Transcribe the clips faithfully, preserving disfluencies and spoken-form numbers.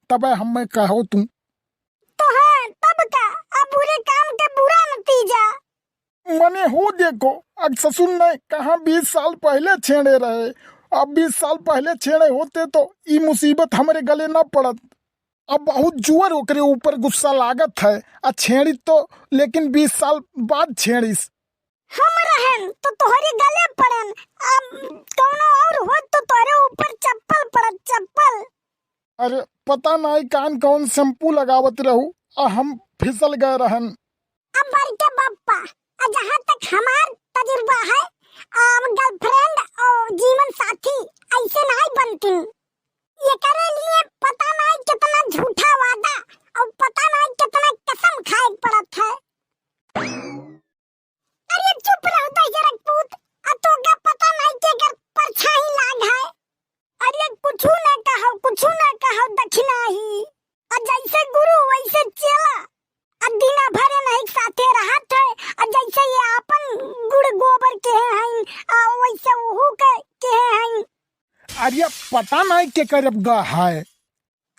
तबे हमें कहो तू। तो हाँ, तब का, अब बुरे काम के बुरा नतीजा। मने हो देखो, अब ससुर ने कहाँ बीस साल पहले छेड़े रहे, अब बीस साल पहले छेड़े होते तो ई मुसीबत हमरे गले न पड़त। अब बहुत जोर ओकरे ऊपर गुस्सा लागत है, आ छेड़ी तो लेकिन बीस साल बाद छेड़िस। हम रहन तो तोहरे गले पड़न, अब कौनो और होत तो तोहरे ऊपर चप्पल पड़त, चप्पल। अरे पता नाई कान कौन शैम्पू लगावत रहू, आ हम फिसल गए रहन। अब बड़के बप्पा, आ जहाँ तक हमार तजुर्बा है, आ, girlfriend और जीवन साथी ऐसे नाई बनती। ये करे लिए पता नाई कितना झूठा वादा और पता नाई कितना कसम खाए के पड़त है। अरे चुप रहो दहिजरक पूत, आ तोका पता नाई केकर परछाई लाग है। अरे कुछु ना कहो, कुछु ना कहो दखिनाही। आ जैसे गुरु वैसे चेला, आ दिना भरे नहीं साथे रहत है, आ जैसे ये आपन गुड़ गोबर के हैं, आ वैसे उहू के, के हैं। अरे पता नाई केकर अब गा है।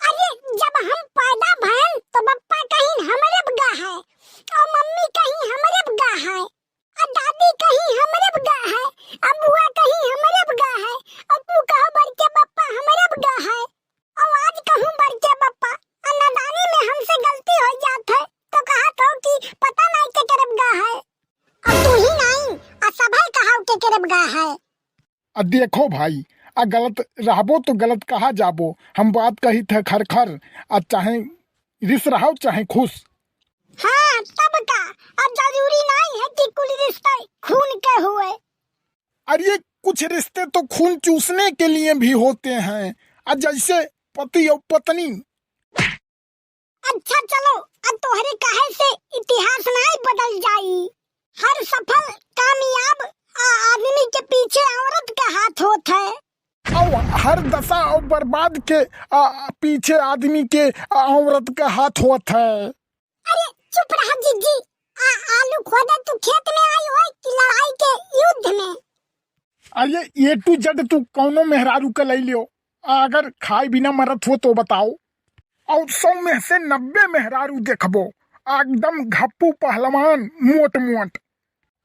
अरे जब हम पैदा भयन तो बप्पा कहीं हमरे बगा है और मम्मी कहीं हमरे बगा है और दादी कहीं हमरे बगा है और बुआ कहीं हमरे बगा है और तू कहो बड़के बप्पा हमरे बगा है और आज कहूँ बड़के बप्पा और नादानी में हमसे गलती हो जात है तो कहा तो कि पता नहीं केकर बगा है और तू ही नहीं और सभे कहा केकर बगा है। आ देखो भाई, आ गलत रहबो तो गलत कहा जाबो। हम बात कही थे खर खर, आ चाहे रिस रहो चाहे खुश। हाँ, तब का? आ जरूरी नहीं है कि कुल रिश्ते खून के हुए। अरे कुछ रिश्ते तो खून चूसने के लिए भी होते हैं, आ जैसे पति और पत्नी। अच्छा चलो, अब तोहरे कहे से इतिहास नाई बदल जाई। हर सफल कामयाब आ, आदमी के पीछे औरत का हाथ होत है। और हर दशा और बर्बाद के आ, पीछे आदमी के आ, औरत का हाथ होत है। अरे चुप रहा जिज्जी, आ, आलू खोदे तू खेत में आई हो कि लड़ाई के युद्ध में? अरे A to Z तू कौनो मेहरारू के लई लियो, अगर खाए बिना मरत हो तो बताओ। और सौ में से नब्बे मेहरारू देखबो, एकदम घप्पू पहलवान मोट मोट,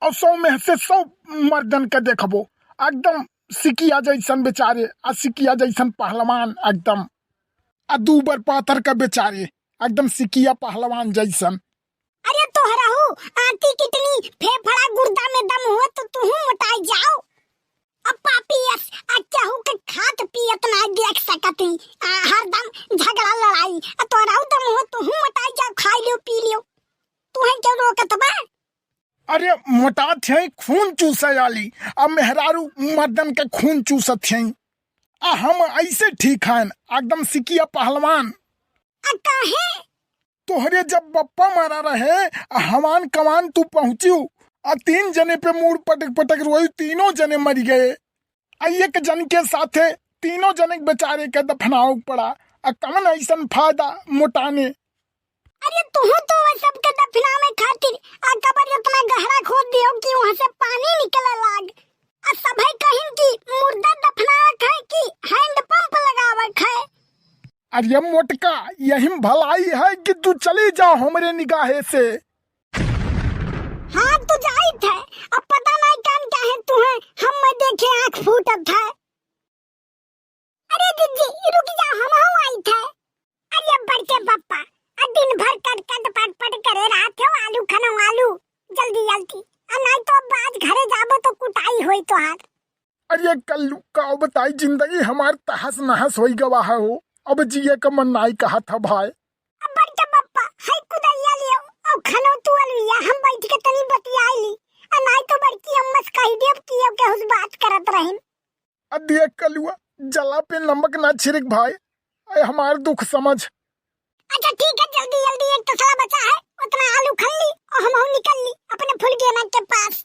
और सौ में से सौ मर्दन के देखबो, एकदम सिकिया जैसन बेचारे, आ सिकिया जैसन पहलवान एकदम, आ दूबर पातर के बेचारे, एकदम सिकिया पहलवान जैसन। अरे तोहरहू आंटी कितनी फेफड़ा गुर्दा में दम हो तो तुहू मोटाई जाओ। अब पापी अस आ केहू के खात पियत ना देख सकती, आ, हरदम झगड़ा लड़ाई। आ तोहरहू दम हो तुहू मोटाई जाओ, खाई लियो पी लियो, तुहे क्यों रोकत बा? अरे मोटात है खून चूसे वाली, अब मेहरारू मर्दन के खून चूसत हैं, आ हम ऐसे ठीक हैं, एकदम सिकिया पहलवान। आ काहे? तोहरे जब बप्पा मरा रहे, आ हवान कवान तू पहुँचियो, आ तीन जने पे मूड़ पटक पटक रोई, तीनों जने मर गए। आ एक जन के साथे तीनों जने के बेचारे के दफनाव पड़ा। आ कवन ऐसन फायदा मोटाने? अरे तुहू तो वह सबके दफनावे खातिर आ कबर इतना गहरा खोद दियो कि वहाँ से पानी निकले लाग। आ सभे कहिन कि मुर्दा दफनावत है कि हैंड पंप लगावत है। अरे मोटका, यही में भलाई है कि तू चली जाओ हमरे निगाहे से। हाँ, तू जाइत है, अब पता नहीं कान क्या है तुहे, हम में देखे आँख फूटत है। अरे जिज्जी, रुक जा, हमहू आइत है। अरे बड़के पप्पा, आ दिन भर कट कट पट पट करे रहत हो, आलू खनो आलू, जल्दी जल्दी। आ नहीं तो अब आज घरे जाबो तो कुटाई होई तोहार। अरे कल्लू, का बताई, जिंदगी हमार तहस नहस होई गवा है हो, अब जिए का मन नाई कहत है भाई। अब बड़के पप्पा, है कुदैया लियो, और खनो तू अलुइया, हम बैठ के तनी बतियाई ली। आ नहीं तो बड़की अम्मा से कही देब कि अब केहू से बात करत रहिन। आ देख कलुआ, जला पे नमक ना छिड़क भाई, ऐ हमार दुख समझ। अच्छा ठीक है, जल्दी जल्दी एक तसला बचा है, उतना आलू खन ली और हमहू निकल ली अपने फुलगेना के पास।